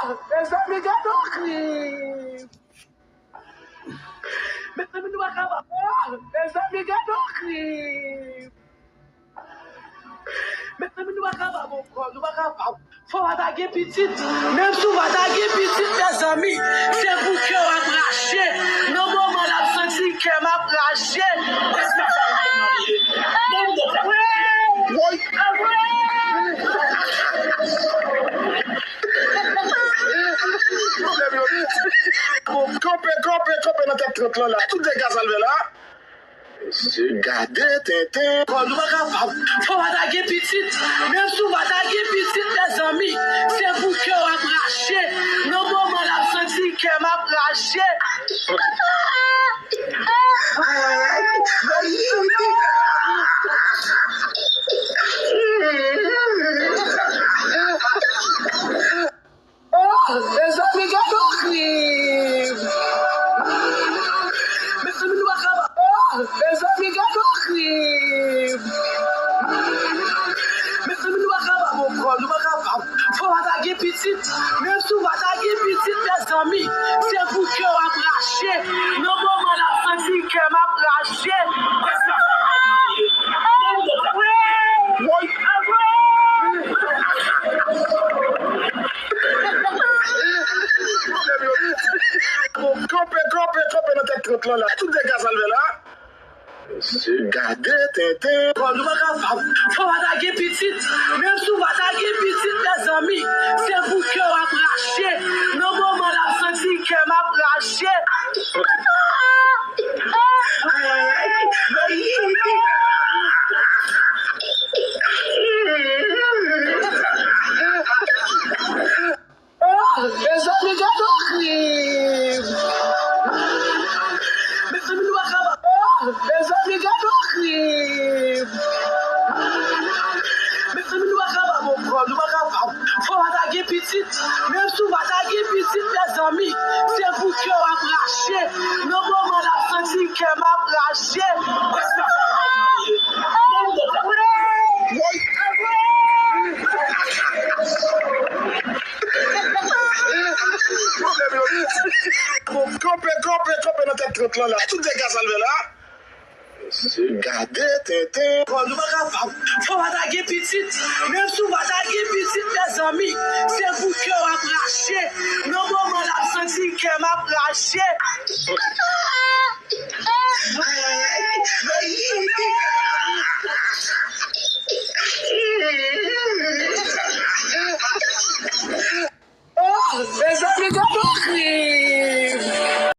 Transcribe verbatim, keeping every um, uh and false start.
Mezanmi, gade yon krim. Mezanmi, nou pa kapab. Mezanmi, gade yon krim. Mezanmi, nou pa kapab ankò, nou pa kapab. Fò w pa ta gen pitit. Menm si w pa ta gen pitit, mezanmi, se pou kè w ap rache. Nan moman l ap santi kè m ap rache. Woy! Kanpe, kanpe, kanpe nan tèt trant lan la. Tout dega sa l fè la. Gade tenten. Kò nou pa kapab. Fò w pa ta gen pitit. Menm si w pa ta gen pitit, mezanmi, se pou kè w ap rache. Nan moman l ap santi kè m ap rache. Oh, mezanmi, gade yon krim. Mezanmi, nou pa kapab. Oh, mezanmi, gade yon krim. Mezanmi, nou pa kapab ankò, nou pa kapab. Fò w pa ta gen pitit. Menm si w pa ta gen pitit, mezanmi, se pou kè w ap rache. Nan moman l ap santi kè m ap rache. Woy! Kanpe, kanpe, kanpe nan tèt trant lan la. Tout dega sa l fè la. Gade tenten. Kò nou pa kapab. Fò w pa ta gen pitit. Menm si w pa ta gen pitit, mezanmi, se pou kè w ap rache. Nan moman l ap santi kè m ap rache. Oh, mezanmi, gade yon krim. Mezanmi, nou pa kapab. Oh, mezanmi, gade yon krim. Mezanmi, nou pa kapab ankò, nou pa kapab. Fò w pa ta gen pitit. Menm si w pa ta gen pitit, mezanmi, se pou kè w ap rache. Nan moman l ap santi kè m ap rache. Woy! Kanpe, kanpe, kanpe nan tèt trant lan la. Tout dega sa l fè la. Gade tenten. Kò nou pa kapab. Fò w pa ta gen pitit. Menm si w pa ta gen pitit, mezanmi, se pou kè w ap rache. Nan moman l ap santi kè m ap rache. Oh, mezanmi, gade yon krim.